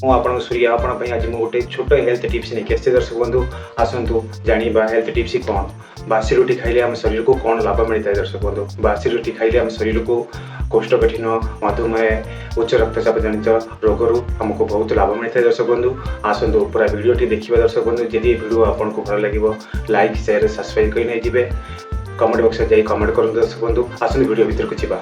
ମୁଁ ଆପଣଙ୍କ ସୂର୍ୟା। ଆପଣଙ୍କ ପାଇଁ ଆଜି ମୁଁ ଗୋଟେ ଛୋଟ ହେଲ୍ଥ ଟିପ୍ସ ନେଇକି ଆସିଛି। ଦର୍ଶକ ବନ୍ଧୁ, ଆସନ୍ତୁ ଜାଣିବା ହେଲ୍ଥ ଟିପ୍ସ କ'ଣ। ବାସି ରୁଟି ଖାଇଲେ ଆମ ଶରୀରକୁ କ'ଣ ଲାଭ ମିଳିଥାଏ? ଦର୍ଶକ ବନ୍ଧୁ, ବାସି ରୁଟି ଖାଇଲେ ଆମ ଶରୀରକୁ କୋଷ୍ଠକାଠିନ୍ୟ, ମଧୁମେହ, ଉଚ୍ଚ ରକ୍ତଚାପ ଜନିତ ରୋଗରୁ ଆମକୁ ବହୁତ ଲାଭ ମିଳିଥାଏ। ଦର୍ଶକ ବନ୍ଧୁ, ଆସନ୍ତୁ ପୁରା ଭିଡ଼ିଓଟି ଦେଖିବା। ଦର୍ଶକ ବନ୍ଧୁ, ଯଦି ଏ ଭିଡ଼ିଓ ଆପଣଙ୍କୁ ଭଲ ଲାଗିବ, ଲାଇକ୍, ସେୟାର, ସବସ୍କ୍ରାଇବ୍ କରି ନେଇଯିବେ। କମେଣ୍ଟ ବକ୍ସରେ ଯାଇ କମେଣ୍ଟ କରନ୍ତୁ। ଦର୍ଶକ ବନ୍ଧୁ, ଆସନ୍ତୁ ଭିଡ଼ିଓ ଭିତରକୁ ଯିବା।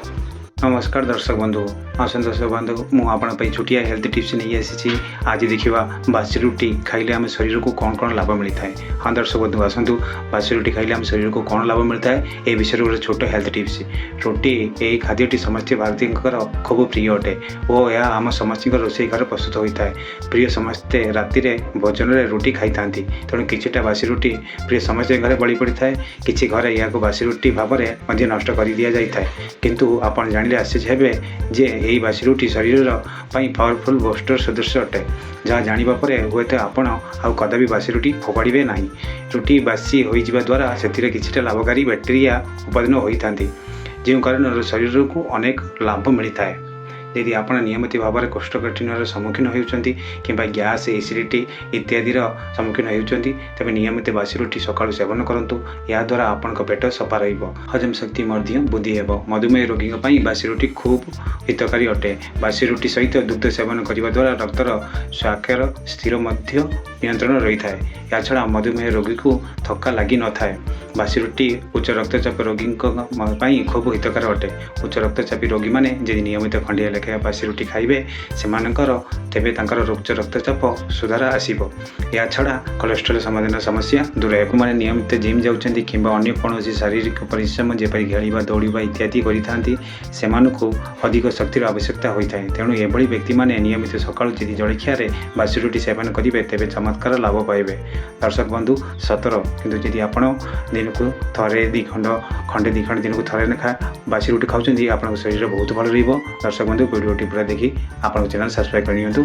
ନମସ୍କାର ଦର୍ଶକ ବନ୍ଧୁ। ଆସନ୍ତୁ ଦର୍ଶକ ବନ୍ଧୁ, ମୁଁ ଆପଣଙ୍କ ପାଇଁ ଛୋଟିଆ ହେଲ୍ଥ ଟିପ୍ସ ନେଇ ଆସିଛି। ଆଜି ଦେଖିବା ବାସି ରୁଟି ଖାଇଲେ ଆମ ଶରୀରକୁ କ'ଣ କ'ଣ ଲାଭ ମିଳିଥାଏ। ହଁ ଦର୍ଶକ ବନ୍ଧୁ, ଆସନ୍ତୁ, ବାସି ରୁଟି ଖାଇଲେ ଆମ ଶରୀରକୁ କ'ଣ ଲାଭ ମିଳିଥାଏ, ଏ ବିଷୟରେ ଗୋଟେ ଛୋଟ ହେଲ୍ଥ ଟିପ୍ସ। ରୁଟି, ଏହି ଖାଦ୍ୟଟି ସମସ୍ତ ଭାରତୀୟଙ୍କର ଖୁବ୍ ପ୍ରିୟ ଅଟେ ଓ ଏହା ଆମ ସମସ୍ତଙ୍କ ରୋଷେଇ ଘରେ ପ୍ରସ୍ତୁତ ହୋଇଥାଏ। ପ୍ରିୟ ସମସ୍ତେ ରାତିରେ ଭୋଜନରେ ରୁଟି ଖାଇଥାନ୍ତି। ତେଣୁ କିଛିଟା ବାସି ରୁଟି ପ୍ରିୟ ସମସ୍ତଙ୍କ ଘରେ ବଳି ପଡ଼ିଥାଏ। କିଛି ଘରେ ଏହାକୁ ବାସି ରୁଟି ଭାବରେ ମଧ୍ୟ ନଷ୍ଟ କରିଦିଆଯାଇଥାଏ। କିନ୍ତୁ ଆପଣ ଜାଣିଲେ ଆଶ୍ଚର୍ଯ୍ୟ ହେବେ ଯେ ଏହି ବାସି ରୁଟି ଶରୀରର ପାଇଁ ପାୱାରଫୁଲ୍ ବୋଷ୍ଟର ସଦୃଶ ଅଟେ, ଯାହା ଜାଣିବା ପରେ ହୁଏତ ଆପଣ ଆଉ କଦାପି ବାସି ରୁଟି ଫୋପାଡ଼ିବେ ନାହିଁ। ରୁଟି ବାସି ହୋଇଯିବା ଦ୍ୱାରା ସେଥିରେ କିଛିଟା ଲାଭକାରୀ ବ୍ୟାକ୍ଟେରିଆ ଉତ୍ପାଦନ ହୋଇଥାନ୍ତି, ଯେଉଁ କାରଣରୁ ଶରୀରକୁ ଅନେକ ଲାଭ ମିଳିଥାଏ। ଯଦି ଆପଣ ନିୟମିତ ଭାବରେ କୋଷ୍ଠକାଠିନ୍ୟର ସମ୍ମୁଖୀନ ହେଉଛନ୍ତି କିମ୍ବା ଗ୍ୟାସ୍, ଏସିଡ଼ିଟି ଇତ୍ୟାଦିର ସମ୍ମୁଖୀନ ହେଉଛନ୍ତି, ତେବେ ନିୟମିତ ବାସି ରୁଟି ସକାଳୁ ସେବନ କରନ୍ତୁ। ଏହାଦ୍ୱାରା ଆପଣଙ୍କ ପେଟ ସଫା ରହିବ, ହଜମ ଶକ୍ତି ମଧ୍ୟ ବୃଦ୍ଧି ହେବ। ମଧୁମେହ ରୋଗୀଙ୍କ ପାଇଁ ବାସି ରୁଟି ଖୁବ୍ ହିତକାରୀ ଅଟେ। ବାସି ରୁଟି ସହିତ ଦୁଗ୍ଧ ସେବନ କରିବା ଦ୍ୱାରା ରକ୍ତର ସ୍ୱାକ୍ଷର ସ୍ଥିର ମଧ୍ୟ ନିୟନ୍ତ୍ରଣ ରହିଥାଏ। ଏହାଛଡ଼ା ମଧୁମେହ ରୋଗୀକୁ ଥକ୍କା ଲାଗିନଥାଏ। ବାସି ରୁଟି ଉଚ୍ଚ ରକ୍ତଚାପ ରୋଗୀଙ୍କ ପାଇଁ ଖୁବ୍ ହିତକାର ଅଟେ। ଉଚ୍ଚ ରକ୍ତଚାପୀ ରୋଗୀମାନେ ଯଦି ନିୟମିତ ଖଣ୍ଡିଆ ଲେଖାଏ ବାସି ରୁଟି ଖାଇବେ ସେମାନଙ୍କର, ତେବେ ତାଙ୍କର ଉଚ୍ଚ ରକ୍ତଚାପ ସୁଧାର ଆସିବ। ଏହାଛଡ଼ା କୋଲେଷ୍ଟ୍ରଲ ସମ୍ବନ୍ଧୀୟ ସମସ୍ୟା ଦୂର ହେବ। ମାନେ ନିୟମିତ ଜିମ୍ ଯାଉଛନ୍ତି କିମ୍ବା ଅନ୍ୟ କୌଣସି ଶାରୀରିକ ପରିଶ୍ରମ, ଯେପରି ଖେଳିବା, ଦୌଡ଼ିବା ଇତ୍ୟାଦି କରିଥାନ୍ତି, ସେମାନଙ୍କୁ ଅଧିକ ଶକ୍ତିର ଆବଶ୍ୟକତା ହୋଇଥାଏ। ତେଣୁ ଏଭଳି ବ୍ୟକ୍ତିମାନେ ନିୟମିତ ସକାଳୁ ଯଦି ଜଳଖିଆରେ ବାସି ରୁଟି ସେବନ କରିବେ, ତେବେ ଚମତ୍କାର ଲାଭ ପାଇବେ। ଦର୍ଶକ ବନ୍ଧୁ, 17 କିନ୍ତୁ ଯଦି ଆପଣ ଦିନକୁ ଥରେ ଦୁଇ ଖଣ୍ଡ, ଖଣ୍ଡେ ଦୁଇ ଖଣ୍ଡ, ଦିନକୁ ଥରେ ଲେଖା ବାସି ରୁଟି ଖାଉଛନ୍ତି, ଆପଣଙ୍କ ଶରୀର ବହୁତ ଭଲ ରହିବ। ଦର୍ଶକ ବନ୍ଧୁ, ଭିଡ଼ିଓଟି ପୁରା ଦେଖି ଆପଣଙ୍କ ଚ୍ୟାନେଲ୍ ସବସ୍କ୍ରାଇବ୍ କରିନିଅନ୍ତୁ।